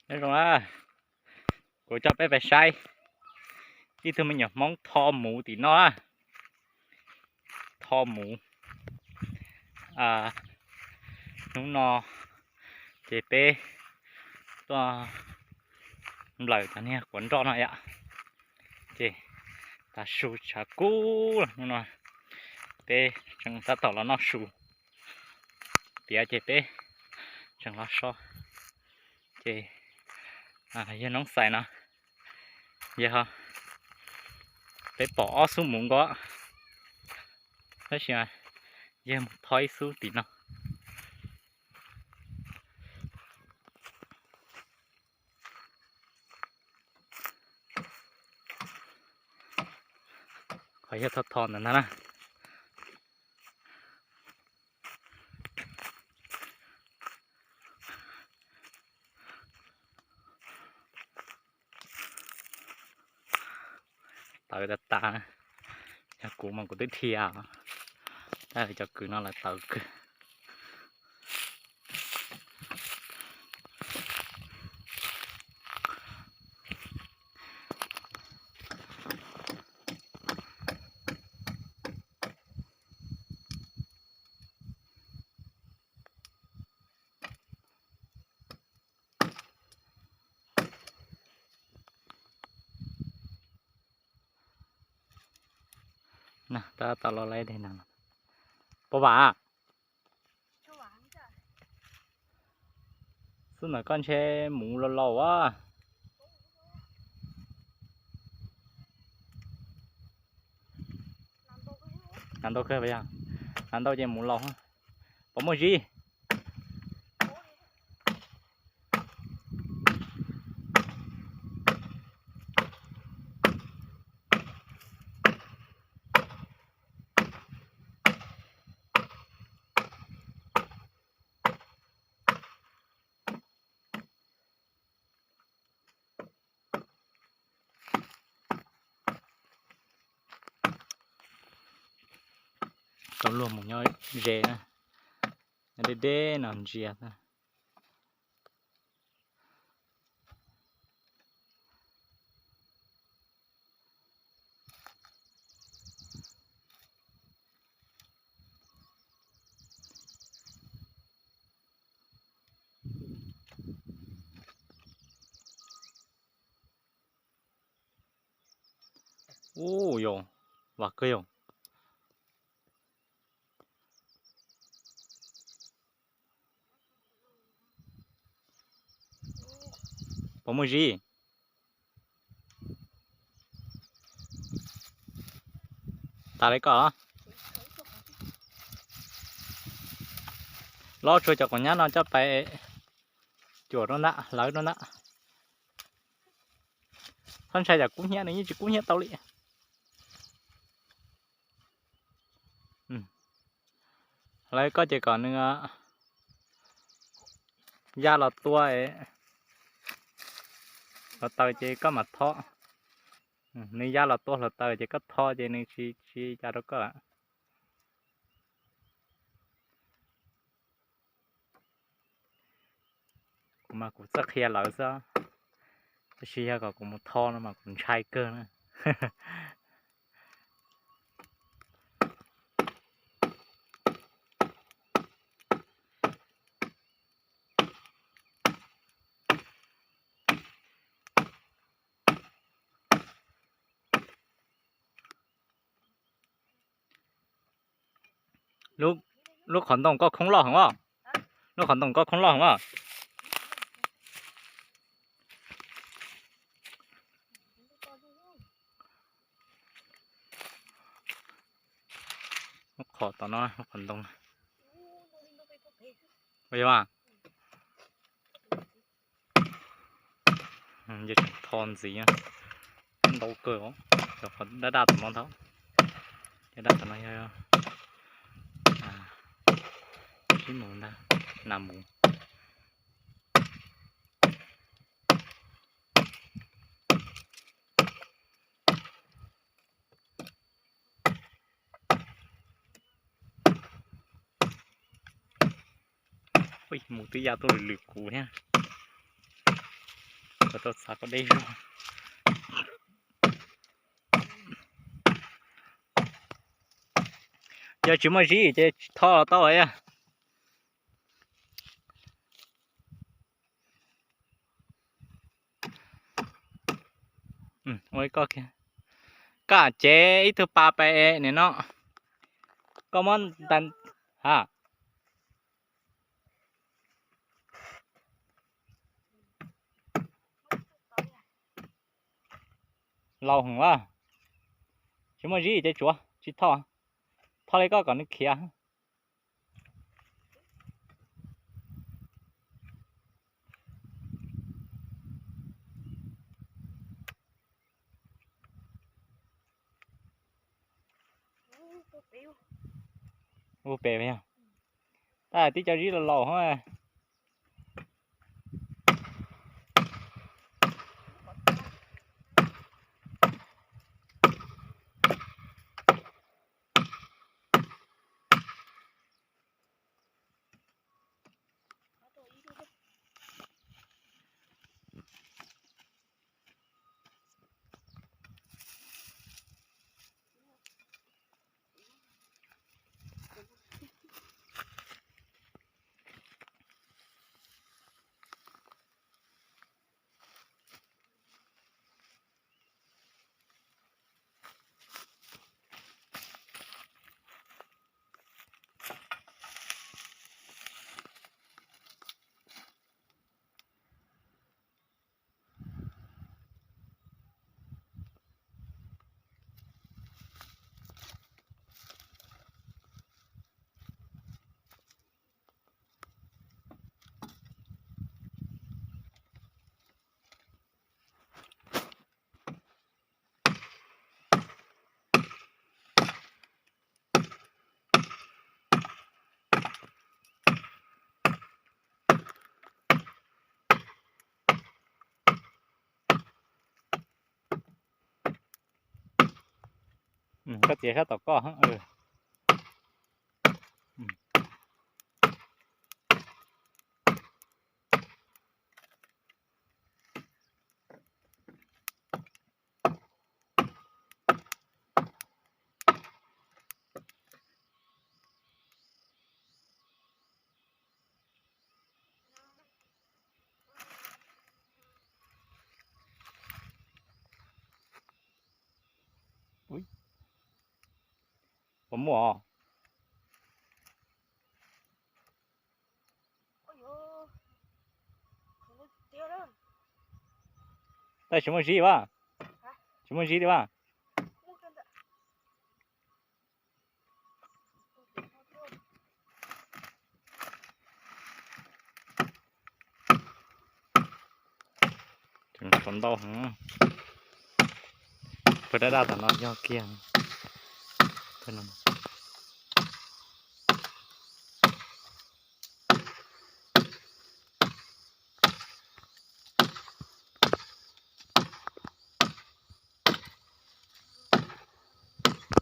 Nyob zoo na, kuv coj peb pais saib ib tug me nyuam Hmoob tho muv tim no. Tho muv. Hnub no ces peb tuaj nplawm cov niag quav nroj no yom. Ces tav su tshav kub lawm, hnub no peb tseem tab tom los noj su. Tiav ces peb tseem los so. Ces yawg Noob Xais no, yawg, peb pom ob xub muv nkaus, tab sis yawg mus tho ib xub tim no. Qhov yawg tho tho ntawm no na. Tawv tas tas, yog kuv mas kuv twb dhia, tab sis cov kwv no lawv tawv kawg. Tab tom los lawm, pov vam. Xub ntawm koj ntshe muv laus laus a. Hnav ntau kawg, hnav ntau ces muv laus. Puas muaj zib? Tau luag mus nyob ze na, nyob deb deb no ntsia. Ub, yog vam kawg yog. Puas muaj zib? Tas li koj. Los tsuag cov quav nyab no coj pais cuam rau ntawm lawv rau ntawm. Txhob ntshai cov kub hnyiab, nws yeej tsis kub hnyiab tau li. Lawv koj ces kom nws ya los tua, hluav taws ces koj mam tho. Nws ya los tua hluav taws ces koj tho ces nws tsis, tsis cas rau koj. Kuv mas kuv txawj qhia lawv xwb, tab sis yog kom kuv mus tho no mas kuv ntshai kawg na. Lub qhov ntoo koj khoob loj heev os. Lub qhov ntoo koj khoob loj heev os. Lub qhov tom no, lub qhov ntoo. Ua yog a. Tho ntxiv, ntau kawg os. Cov qhov daj daj tom no ntag. Cov daj tom no yog sib mus ntag, nas mus. Mus twb ya tuaj lwm lwm kuv thiab. Rau txav kom deb zog. Yog tsis muaj zib ces tsis tho los tau. Koj cev ib tug pas pais nim no. Koj muab nta ha. Laus heev a. Tsis muaj zib ces tsuav tsis tho. Tho li koj kom nws khiav. Ua pem yog. Tab tib co zib laus laus hov. Koj txiav sab tom koj. Puas muaj os? Tab sis tsis muaj zib a? Tsis muaj zib li a? Tsov ntau heev. Pawg dab dab tom no yog kiag. Pawg no.